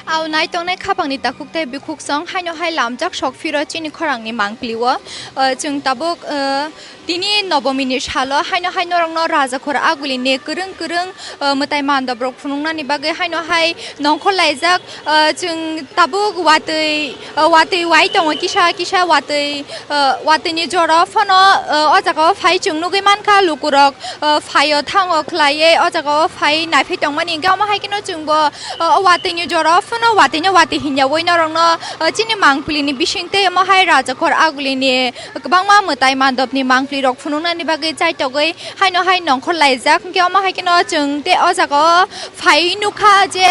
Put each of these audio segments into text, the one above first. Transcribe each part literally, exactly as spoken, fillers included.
Au naitongnai khapangni takhuk tei bikhuksong haino hai lamjak sok phiro chini khorangni mangpli-o. O, chwng tabuk, o, tini nobomini salo haino hai norokno Rajakhor Agulini kwrwng kwrwng, o, mwtai mandobrok phunuknani bagwi haino hai nongkhor laijak. O, chwng tabuk watwi, o, watwi wai tongo kisa kisa watwi, o, watwini jora phano, o, o jaga o phai chwng nugwi mankha lukurok, o, phaio thango khlaiwi o jaga o phai naiphi tongmani. Hwnkhe omo hai kheno chwngbo, o, o watwini jora o phano watwino watwi hinyawi norokno, o, chini mangpili ni bising tei omo hai Rajakhor Agulini kwbangma mwtai mandopni mangpili rok phunuknani bagwi chaitogwi haino hai nongkhor laijak. Hwnkhe omo hai kheno chwng tei o jaga o phai nukha je,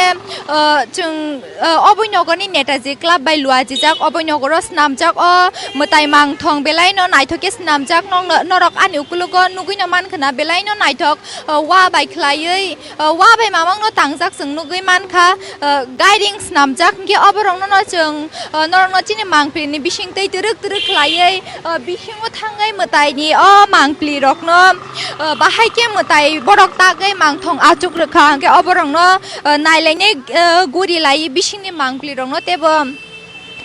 o, chwng, o, oboi nogorni Netaji Club bai luajijak, oboi nogoro swnamjak o mwtai mangthong belaino naithok khe swnamjak. Nokno, norok ani ukologo nugwino mankha na belaino naithok, o, wa bai khlaiwi, o, wa bai mamangno tangjak chwng nugwi mankha, o, gairing swnamjak. Hwnkhe oborokno no chwng, o, norokno chini mangpili ni bising tei twrwk twrwk khlaiwi, o, bisingo thangwi mwtaini o mangpili rokno, o, bahai khe mwtai borok tagwi mangthong achuk rwkha, hwnkhe oborokno, o, nailainai, o, guri lai bisingni mangpili rokno teibo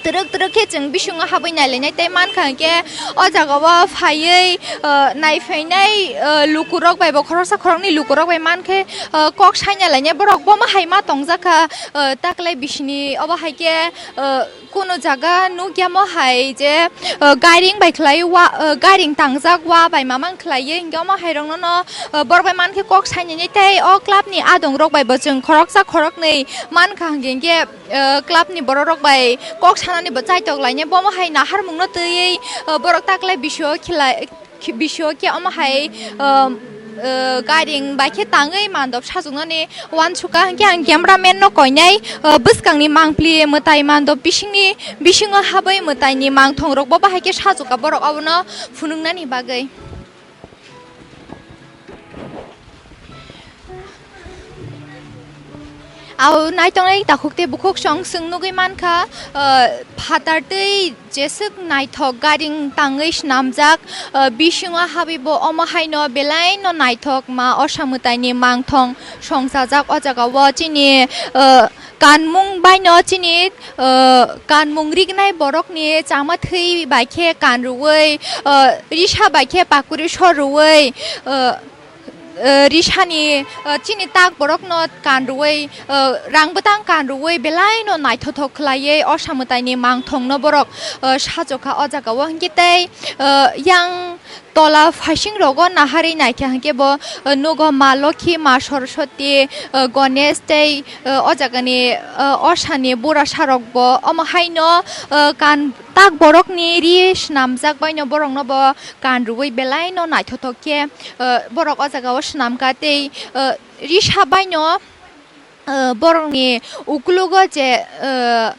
twrwk twrwk khe chwng bisingo habwi nailainai tei mankha hwnkhe o jaga o phaiwi, o, naiphainai, o, lukurok bai bo khoroksa khoroknwi lukurok bai mankhe, o, kok saina lainai borok bomo hai ma tongjakha, o, taklai bisini obo hai khe, o, Kunu jaga nukya mo hai je, uh, gairing bai khlai wa, uh, gairing tangjak wa bai mamang khlaiwi, hwnkhe omo hai rokno no, uh, borok bai mankhe kok sainani tei o club ni adong rok bai bo chwng khoroksa khoroknwi mankha, hwnkhe, hwnkhe, uh, club ni borok rok bai kok sanani bo chaitok lainai, bomo hai naharmung no twiwi, uh, borok taklai bisio khilai, Khi-, bisio khe omo hai, um, uh, gairing bai khe tangwi mandop sajoknani uansukha, hwnkhe ang cameraman no koinai, uh, bwskangni mangpli mwtai mandop bisingni, bisingo habwi mwtaini mangthong rok bo bahai khe sajokha borok obono phunuknani bagwi. Au naitongnai takhuk tei bukhuk song chwng nugwi mankha, uh, phatar tei jeswk naithok gairing tangwi swnamjak, uh, bisingo habwi bo omo haino belai no naithok ma osa mwtaini mangthong songchajak o jaga o chini, uh, kanmung bai no chini, uh, kanmung rignai borok ni chama thwi bai khe kan rwui, uh, risa bai khe pakuri sor rwui, uh, eh, risani, eh, chini tak borokno kan rwui, eh, rang bwtang kan rwui belai no naithothok khlaiwi osa mwtaini mangthongno borok, eh, sajokha o jaga o. Hwnkhe tei, eh, yang tola phaising rogo naharwi naikha hwnkhe bo, eh, nugo ma Lokhi, ma Saraswati, eh, Ganesh tei, eh, o jagani, eh, osani burasa rok bo omo haino, eh, kan tak borokni ri swnamjak baino borokno bo kan rwui belai no naithothok khe, eh, borok o jaga o swnamkha tei, eh, risa baino, eh, borokni ukologo je, eh,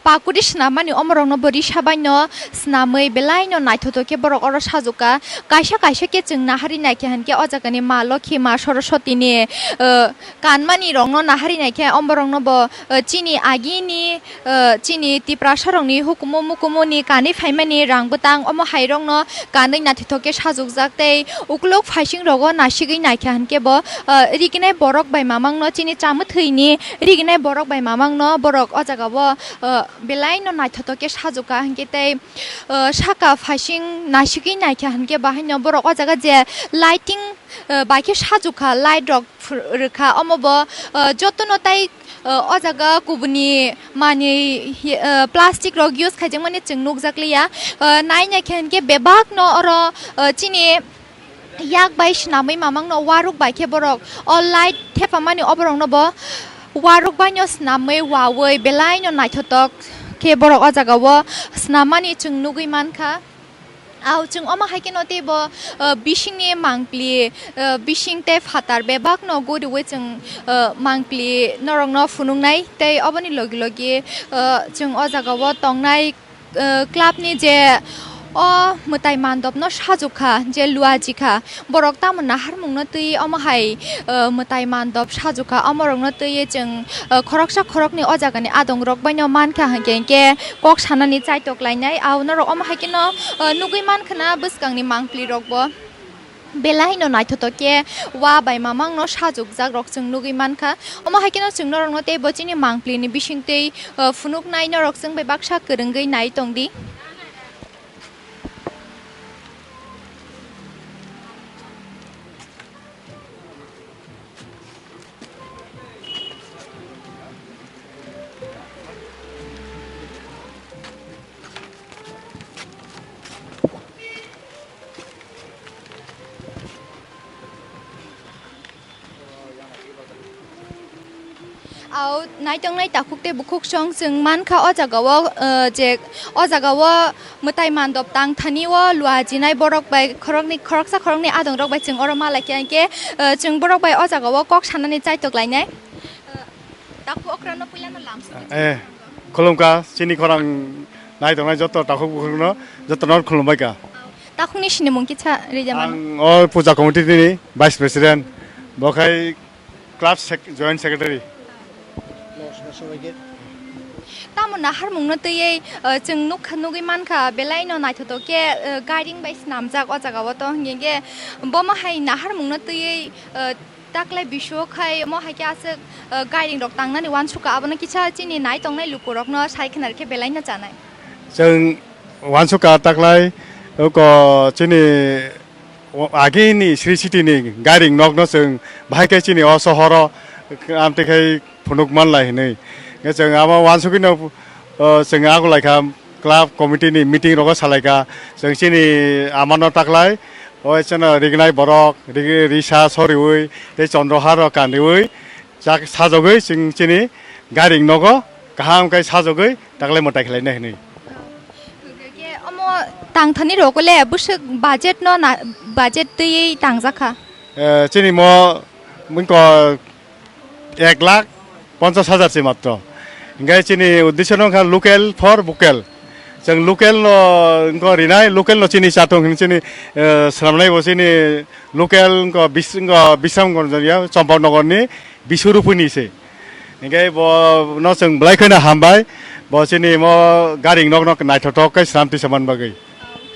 pakuri swnam mani omorokno bo risa baino swnamwi belai no naithothok khe borok oro sajokha. Kaisa kaisa khe chwng naharwi naikha hwnkhe o jagani ma Lokhi, ma Saraswati ni, eh, kanmani rokno naharwi naikhe omorokno bo, eh, chini agini, eh, chini Tiprasa rokni hukumu mukumu ni kanwi phaimani rang bwtang omo hai rokno kanwi naithothok khe sajokjak tei ukuluk phaising rogo nasigwi naikha hwnkhe bo, eh, riginai borok bai mamang no chini chamwthwi ni riginai borok bai mamang no borok o jaga o, eh, belai no naithothok khe sajokha hwnkhe tei, eh, saka phaising nasigwi naikha hwnkhe bahai no borok o jaga je lighting, eh, bai khe sajokha light rok ph-, rwkha omo bo, eh, jotono tai, eh, o jaga kubuni manwi, eh, plastic rok use khaijakmani chwng nukjakliya. Eh, nai naikhe hwnkhe bebak no oro, eh, chini yak bai swnamwi mamang no waruk bai khe borok o light thepamani oborok no bo waruk bai no swnamwi wawi belai no naithothok khe borok o jaga o swnamani chwng nugwi mankha. Au chwng omo hai kheno teibo, uh, bisingni mangpli, uh, bising tei phatar bebakno guriwi chwng, uh, mangpli norokno phunuknai tei oboni logi logi, uh, chwng o jagao tongnai, uh, clubni je o mwtai mandopno sajokha je luaji kha, borok tamo naharmungno twi omo hai, uh, mwtai mandop sajokha, omorokno twiwi chwng, uh, khoroksa khoroknwi o jagani adongrok baino mankha hinkhe hinkhe kok sanani chaitok lainai. Au norok omo hai kheno, uh, nugwi mankhwna bwskangni mangpli rokbo. Belai no naithotok khe wa bai mamang no sajokjak rok chwng nugwi mankha. Omo hai kheno chwng norok no tei bo chini mangpli ni bising twi, uh, phunuk nai norok chwng bai baksa kwrwngwi nai tong di. Au naitongnai takhuk tei bukhuk song chwng mankha o jagao, uh, je o jagao mwtai mandop tang thani o lua jinai borok bai khoroknwi, khoroksa khoroknwi adongrok bai chwng oro ma lai khe, hinkhe, uh, chwng borok bai o jagao kok sanani chaitok lainai. Uh, takhuk okrano puilano lamsogwi Eh, khulumkha, chini khorang naitongnai joto takhuk bukhukno, jotono khulumbaikha. Takhukni sinimung kisa rijamano. Ang o puja committee ni vice president, bo khai club sec-, joint secretary. Tamo naharmungno twiwi, uh, chwng nukha, nugwi mankha, belai no naithotok khe, uh, gairing bai swnamjak o jagao to, hinkhe bomo hai naharmungno twiwi, uh, taklai bisio khai omo hai khe aswk, uh, gairing rok tangnani uansukha, abono kisa chini nai tongnai lukurokno sai khna rikhe belai no chanai. Chwng uansukha taklai, oko chini o-, agini Sri City ni gairing nokno chwng bahai khe chini o sohoro amtwi khai phunuk manlai hinwi. Hwnkhe chwng abo uansugwino, o, chwng agulaikha club committee ni meeting rogo salaikha chwng chini amano taklai o chwngno rignai borok rig-, risa soriwi tei chondrohar rok kanriwi chak sajagwi chwng chini gairing nogo kaham khe sajagwi taklai mwtai khlainai hinwi. Hwnkhe omo tangthani rokole bwswk budget no na, budget twiwi tangjakha? Eh, chini mo wngkha ek lakh ponchas hajar se matro. Hingke chini uddesho no wngkha local for vocal. Chwng local no wngkha rinai, local no chini chatung hini chini, eh, swnamnai bo chini local wngkha bis-, wngkha Bisramganj ya, Champaknagar ni Bisu Rupuni se. Hingke bo no chwng belai kheno hambai, bo chini mo gairing nok no naithotok khe swnam tisa man bagwi.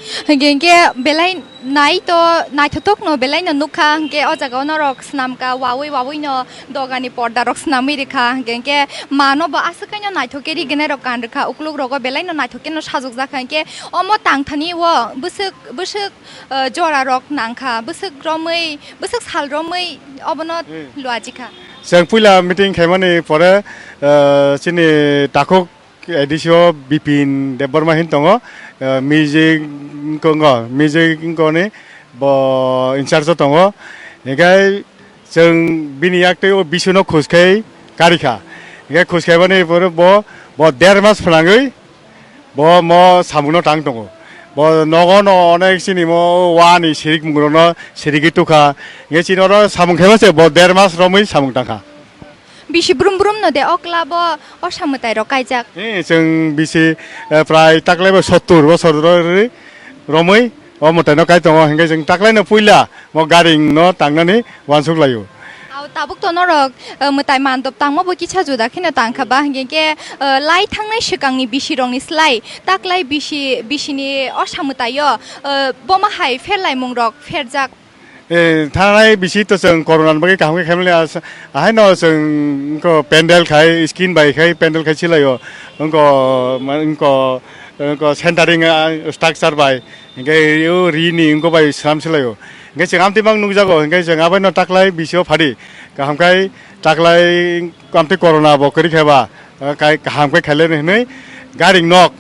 Hingke, hingke belai nai to, naithotok no belai no nukha, hingke o jaga o norok swnamkha, wawi wawi no dogani porda rok swnamwi rikha, hingke, hingke mano bo aswk kaino naithok khe rignai rok kan rikha, ukluk rogo belai no naithok khe no sajokjakha, hingke omo tangthani o bwswk, bwswk, eh, jora rok nangkha, bwswk romwi, bwswk sal romwi obono Hmm. luajikha. Chwng puila meeting khaimani pore, eh, chini takhuk A D C o Bipin Debbarma hin tongo, eh, music wngkha, music wngkha ni bo in charge o tongo. Hinkhe chwng bini yak twi o Bisu no khus khai karikha. Hinkhe khus khaibani pore bo, bo der mas phnangwi bo mo samung no tang tongo. Bo nogo no onek chini mo wa ni sirik mung rok no sirigwi tukha. Hinkhe chini oro samung khaiba se bo der mas romwi samung tangkha. Bisi brum brum no de o club o, o samwtai rok kaijak. Eh, chwng bisi, eh, prai taklai bo sottur bosor ro-, ri-, romwi o mwtai no kai tongo, hinkhe chwng taklai no puila mo gairing no tangnani uansuk laio. Au tabuk to norok, eh, mwtai mandop tangma bo kisa juda kheno tangkha ba, hinkhe, eh, lai thangnai swkangni bisi rokni slai taklai bisi, bisini o samwtai o, eh, bomo hai pherlaimung rok pherjak. Eh, thanai bisi to chwng corona ni bagwi kaham khe khaimani as-, ahaino chwng wngkho pandal khai, skin bai khai pandal khai silaio. Wngkho, ma-, wngkho, wngkho centering, ah, structure bai, hinkhe o ri ni wngkho bai sram silaio. Hinkhe chwng amtwi mang nukjago, hinkhe chwng abaino taklai bisio phadi. Kaham khai taklai amtwi corona bo kwrwi khe ba, ah, kai kaham khai khailai hinwi gairing nok.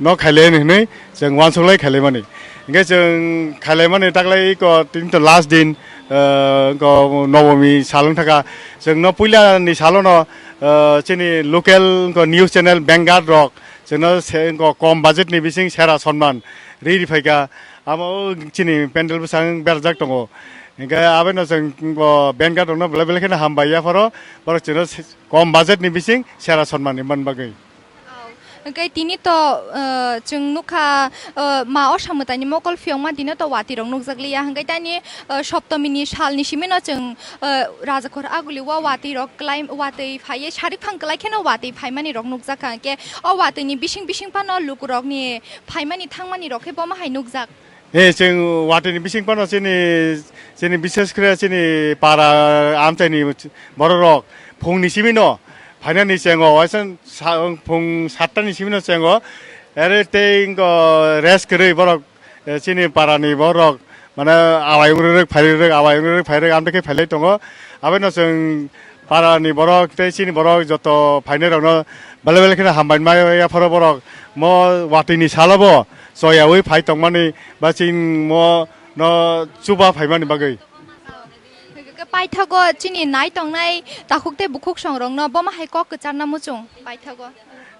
No khailai hinwi chwng uansuk lai khailaimani. Hinkhe chwng khailaimani taklai iko tini to last din, ah, iko Nobomi sal wng thaka. Chwng no puila ni salo no, ah, chini local iko news channel Vanguard rok chwng no se iko kom budget ni bising sera sonman ri ri phaikha. Amo chini pandal bwsang berajak tongo. Hinkhe abaino chwng iko Vanguard rok no belai belai kheno hambai yapharo borok chwng no se-, kom budget ni bising sera sonman ri man bagwi. Hwnkhe tini to, uh, chwng nukha, uh, ma o samwtaini mokol phiyokma tini to watwi rok nukjakliya, hwnkhe tani, uh, Soptomini salni simi no chwng, uh, Rajakhor Aguli o watwi rok kwlai, watwi phaiwi sarikphang kwlai kheno watwi phaimani rok nukjakha, hwnkhe o watwini bising bising phano lukurokni phaimani thangmani rok khe bomo hai nukjak. Eh, chwng watwi ni bising phano chini, chini bishes kre chini para amchai ni borok rok phung ni simi no phainani chengo, waisa sa-, phung satta ni simi no chengo, ere tei ingo rest kwrwi borok, eh, chini para ni borok mane awai wng rwrwk phai rwrwk, awai wng rwrwk phai rwrwk amtwi khe phailai tongo, aboni chwng para ni borok tei chini borok joto phainai rok no belai belai kheno hambai ma yapharo borok mo watwi ni salo bo choyawi phai tongmani ba chini mo no chuba phaimani bagwi. Hwnkhe paithago chini nai tongnai takhuk tei bukhuk song rok no bomo hai kok kwcharna muchung paithago.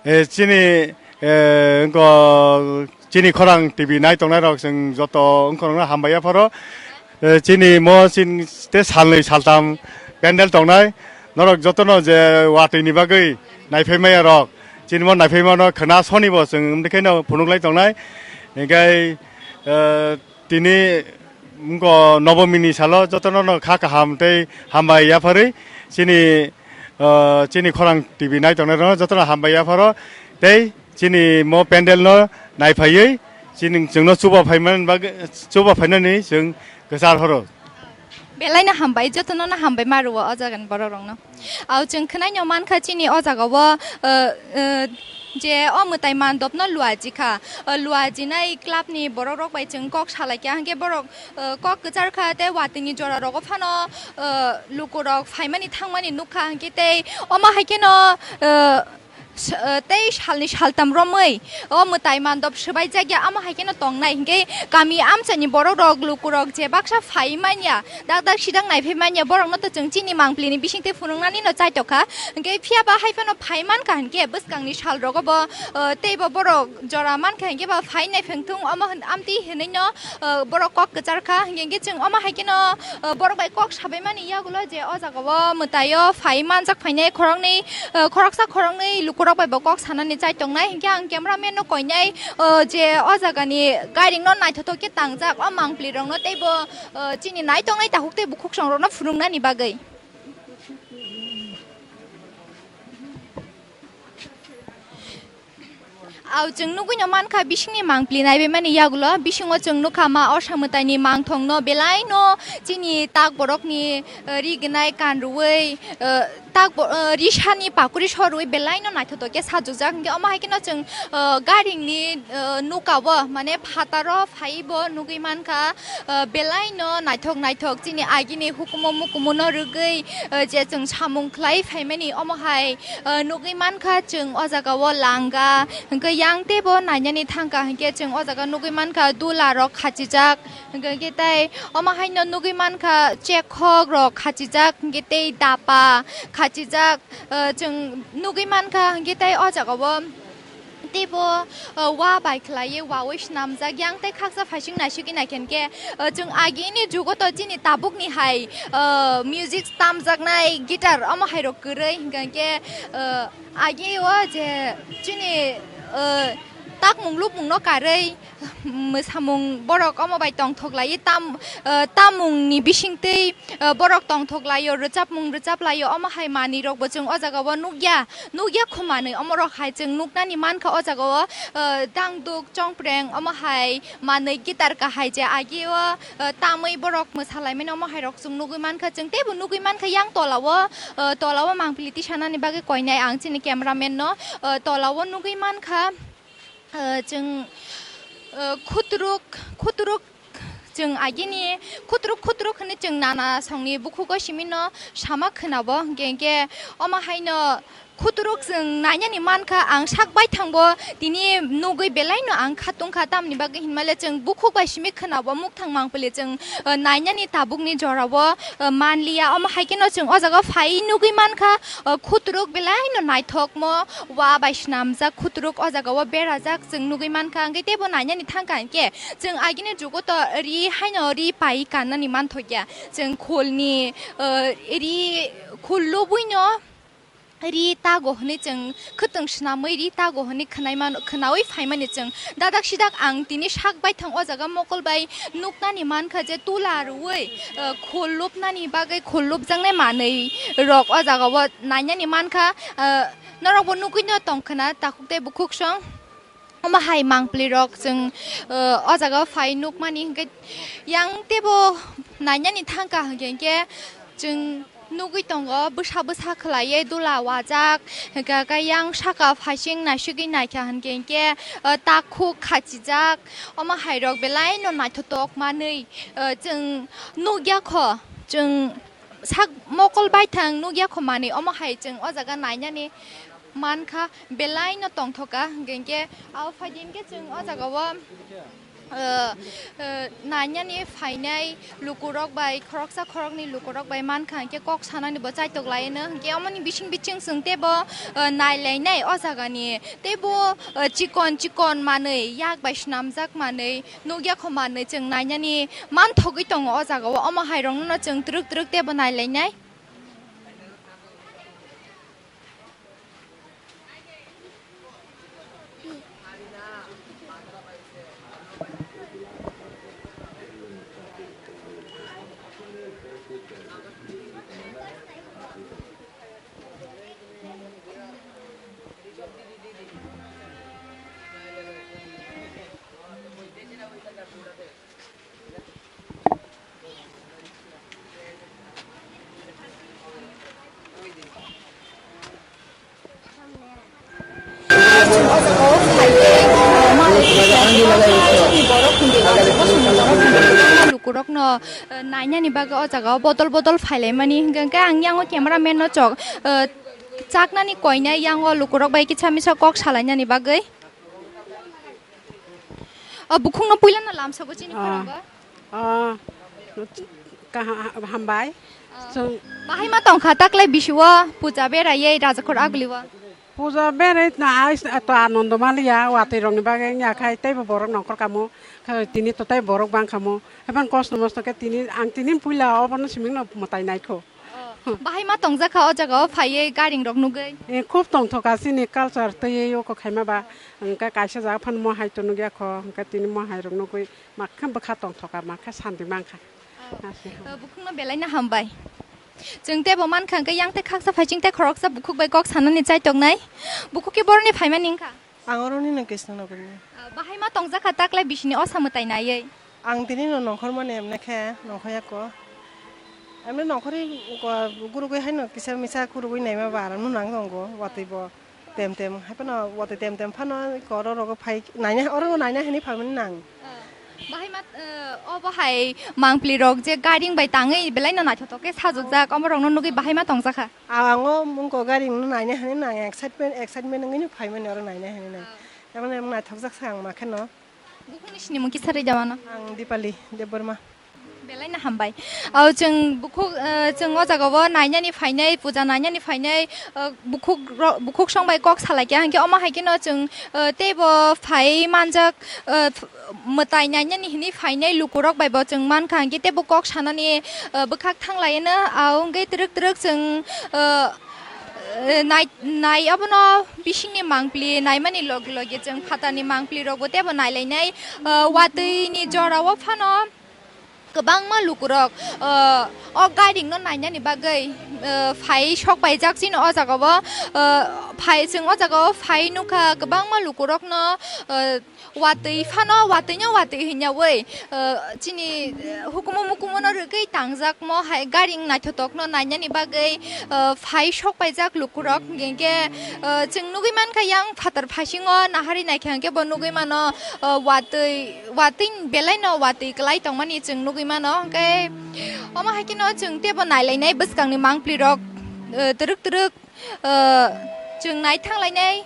Eh, chini, eh, wngkha chini khorang T V nai tongnai rok chwng joto wngkha rok no hambai yapharo. Eh, chini mo chin te salnwi saltam pandal tongnai. Norok jotono je watwi ni bagwi naiphaimaya rok. Chini mo naiphaima no khwna soni bo chwng wngkhe no phunuk lai tongnai. Hingkai, eh, tini wngkha nobomi ni salo jotono no kha kaham tei hambai yapharwi chini, eh, chini khorang T V nai tongnai rok jotono hambai yapharo tei chini mo pandal no naiphaiwi chini chwngno chuba phaimani bagwi, chuba phainani chwng kwchar horo. Belai no hambai, jotono no hambai ma rwo o jaga ni borok rok no. Au chwng khwnai no mankha chini o jaga o, eh, eh, je o mwtai mandop no luaji kha. O luaji nai club ni borok rok bai chwng kok salai kha, hwnkhe borok, eh, kok kwchar kha tei watwi ni jora rogo phano, eh, luku rok phaimani thangmani nukha, hwnkhe tei omo hai kheno, eh, S-, eh, tei salni saltam romwi o mwtai mandop swbaijak ya, amo hai kheno tongnai. Hinkhe kami amchaini borok rok, luku rok je baksa phai manya, dak dak sidang naiphai manya, borok no to chwng chini mangpili ni bising tei phunuknani no chaitok kha. Hinkhe phiya ba hai phano phai mankha hinkhe bwskang ni sal rogo bo, eh, tei bo borok jora mankha hinkhe ba phai naiphang thung, omo hwn-, amtwi hinwi no, eh, borok kok kwchar kha. Hinkhe chwng omo hai kheno, eh, borok bai kok sabai mani yagulo je o jaga o mwtai o phai manjak phainai khoroknwi, eh, khoroksa khoroknwi lukurok bai bo kok sanani chai tongnai, hinkhe ang cameraman no koinai, eh, je o jaga ni gairing no naithothok khe tangjak o mangpili rok no tei bo, eh, chini nai tongnai takhuk tei bukhuk song rok no phunuknani bagwi. Au chwng nugui no mankha bisingni mangpili naibaimani yagulo, bisingo chwng nukha ma osa mwtaini mangthongno belaino chini tak borokni, eh, ri gwnai kan rwui, eh, tak bo-, eh, risani pakuri so rwui belaino naithotok khe sajokjak. Hinkhe omo hai kheno chwng, eh, garingni, eh, nukao mane phataro phaibo nugui mankha. Ah, belaino naithok naithok chini agini hukumu mukumu no rwgwi, ah, je chwng samung khlai phaimani omo hai, ah, nugwi mankha chwng o jaga o langa, hwnkhe yang teibo nainani thangkha, hwnkhe chwng o jaga nugwi mankha dula rok khachijak, hwnkhe tei omo haino nugwi mankha chekhok rok khachijak, hwnkhe tei dapa khachijak, ah, chwng nugwi mankha, hwnkhe tei o jaga o. Teibo, uh, wa bai khlaiwi wawi swnamjak yang tei khaksa phaising naisugwi naikhe hinkhe, uh, chwng agini jugo to chini tabukni hai, uh, music tamjaknai guitar omo hai rok kwrwi hinkhe, uh, agi o je chini, uh, takmung lupmung no karwi mwsamung borok omo bai tongthok laiwi tam, uh, tamungni bisingtwi, uh, borok tongthok laio, rwchapmung rwchap laio, omo hai manwi rok bo chwng o jaga o nukya. Nukya kho manwi, omo rok hai chwng nuknani mankha o jaga o, ah, dangduk, chongpreng, omo hai manwi guitar kahai je agi o, ah, tamwi borok mwsalaimani omo hai rok chwng nugwi mankha, chwng teibo nugwi mankha yang tola o, ah, tola o mangpili tisanani bagwi koinai ang chini cameraman no, ah, tola o nugwi mankha. Ah, chwng, ah, khuturuk, khuturuk chwng agini khuturuk khuturuk hwnwi chwng nana songni bukhugo simi no sama khwnabo, hwnkhe, hwnkhe omo haino khuturuk chwng nainani mankha. Ang sak baithangbo tini nugwi belaino ang kha tongkha, tamni bagwi hinmale chwng bukhuk bai simi khwnabo, mukthang mangpili chwng, ah, nainani tabukni jorao, ah, manliya. Omo hai kheno chwng o jaga phai nugwi mankha, ah, khuturuk belaino naithokmo. Wa bai swnamjak khuturuk o jaga o berajak chwng nugwi mankha, hwnkhe teibo nainani thangkha hinkhe chwng agini jugo to ri haino ri pai kannani manthokya, chwng khulni, eh, ri khul lubwino ri tago hwnwi chwng khwtwng swnamwi ri tago hwnwi khwnai mano, khwnawi phaimani chwng dadak sidak ang tini sak baithang o jaga mokol bai nuknani mankha je tula rwui, eh, khul lubnani bagwi khul lubjaknai manwi rok o jaga o nainani mankha, eh, Norokbo nugwino tongkhwna takhuk tei bukhuk song. Omo hai mangpli rok chwng, eh, o jaga o phai nukmani hwnkhe yang teibo nainani thangkha hwnkhe, hwnkhe chwng nugwi tongo bwsa bwsa khwlaiwi dula wajak, hwnkhe khe yang saka phaising naisugwi naikha hwnkhe, hwnkhe, eh, takhuk khachijak. Omo hai rok belai no naithotok manwi, eh, chwng nukya kho, chwng sak mokol baithang nukya kho manwi. Omo hai chwng o jaga nainani mankha, belai no tongthoka, hwnkhe hwnkhe abo phaidi hwnkhe chwng o jaga o, eh, eh, nainani phainai lukurok bai, khoroksa khoroknwi lukurok bai mankha, hwnkhe kok sanani bo chaitok laino, hwnkhe omoni bising bising chwng teibo, eh, nailainai o jagani, teibo, eh, chikon chikon manwi, yak bai swnamjak manwi, nukya kho manwi chwng nainani manthogwi tongo o jaga o. Omo hai rokno chwng twrwk twrwk teibo nailainai. Lukurokno, eh, nainani bagwi o jaga o bodol bodol phailaimani hwnkhe, hwnkhe ang yang o camera man no chok, eh, chaknani koinai yang o lukurok bai kisa misa kok salainani bagwi. O bukhukno puilano lamsogo chini Ah. pharango. Ah, kaha-, hambai. Ah. Chwng Bahai ma tongkha taklai bisi o puja beraiwi Rajakhor aguli o. Puja berai na ais to anondo maliya watwi rokni bagwi wngya khai teibo borok nongkhor kamo khai tini to tei borok bang kamo. Haibang kosto mosto khe tini ang tini puila obono simingno mwtai naikho. Oh, bahai ma tongjakha o jaga o phaiwi garing rok nugwi. Eh, khub tongthoka chini culture twiwi oko khaima ba, hwnkhe kaisa jaga phano mohai to nugya kho, hwnkhe tini mohai rok nugwi makhe bwkha tongthoka, makhe santi mankha. Oh. Aswk. Oh, bukhukno belai no hambai. Chwng teibo mankha hwnkhe yang tei khaksa phaiching tei khoroksa bukhuk bai kok sanani chaitoknai. Bukhuk khe boroni phaimani wngkha. Ang oroni no Krishnanogorni. Ah, bahai ma tongjakha taklai bisini osa mwtai naiwi. Ang tini no nongkhormani emne khe nongkhorya ko. Emne nongkhorwi ko gurugwi haino kisa misa gurugwi naima ba aram no nang tongo watwi bo tem tem hai phano watwi tem tem phano ko oro rogo phai naina oro naina hwnwi phaimani nang. Ah, bahai ma, eh, obo hai mangpli rok je garing bai tangwi belai no naithotok khe sajokjak omo rok no nugwi bahai ma tongjakha. Ang o mungko gari no naina hwnwi nang excitement, excitement wngwi no phaimani oro naina hwnwi nang. Ah. Tamoni wng naithokjak sa ang ma kheno. Bukhukni sinimung kisa rwida mano. Ang Dipali Debbarma. Belai no hambai. Au chwng bukhuk, eh, chwng o jaga o nainani phainai, puja nainani phainai, eh, bukhuk ro-, bukhuk song bai kok salai kha hwnkhe omo hai kheno chwng, eh, teibo phai manjak, eh, ph-, mwtai nainani hwnwi phainai lukurok bai bo chwng mankha, hwnkhe teibo kok sanani, eh, bwkhak thanglaino, ah, wngwi twrwk twrwk chwng, eh, eh, nai, nai abono bisingni mangpli naimani logi logi chwng phatarni mangpli rokbo teibo nailainai, eh, watwini jorao phano. Kwbangma lukurok, ah, o gairing no nainani bagwi, ah, phai sok paijak chini o jaga o, ah, phai chwng o jaga o phai nukha kwbangma lukurok no, ah, watwi phano watwi no watwi hinyawi, ah, chini, ah, hukumu mukumu no rwgwi tangjak mo hai gairing naithotok no nainani bagwi, ah, phai sok paijak lukurok hwnkhe, ah, chwng nugwi mankha yang phatar phaisingo nahari naikha hwnkhe bo nugwi mano, ah, watwi. Watwi belai no watwi kwlai tongmani chwng nugwi mano, hwnkhe omo hai kheno chwng teibo nailainai bwskangni mangpli rok, eh, twrwk twrwk, eh, chwng naithang lainai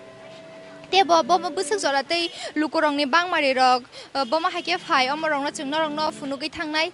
teibo bomo bwswk jora tei lukurokni bangmari rok, eh, bomo hai khe phai omo rokno chwng norokno phunugwi thangnai.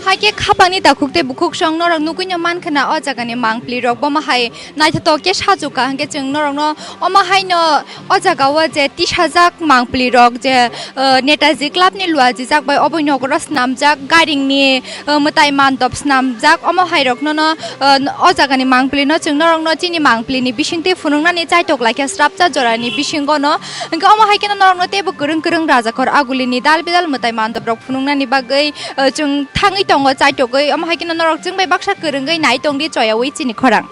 Hai khe khapangni takhuk tei bukhuk song norok nugwino mankha na o jagani mangpli rok bomo hai naithotok khe sajwk ka, hinkhe chwng norokno omo haino o jagao je tisajak mangpli rok je, eh, Netaji Club ni luajijak bai oboni nokoro swnamjak, garingni, eh, mwtai mandop swnamjak, omo hai rokno no, eh, o jagani mangpli no chwng norokno chini mangpli ni bisingtwi phunuknani chaitok laikha srapsa jorani bisingo no, hinkhe omo hai kheno norokno teibo kwrwng kwrwng rajakhor agulini dal bidal mwtai mandop rok phunuknani bagwi, eh, chwng thangwi tongo chaitokgwi, omo hai kheno norok chwng bai baksa kwrwngwi nai tongdi choyaui chini khorang.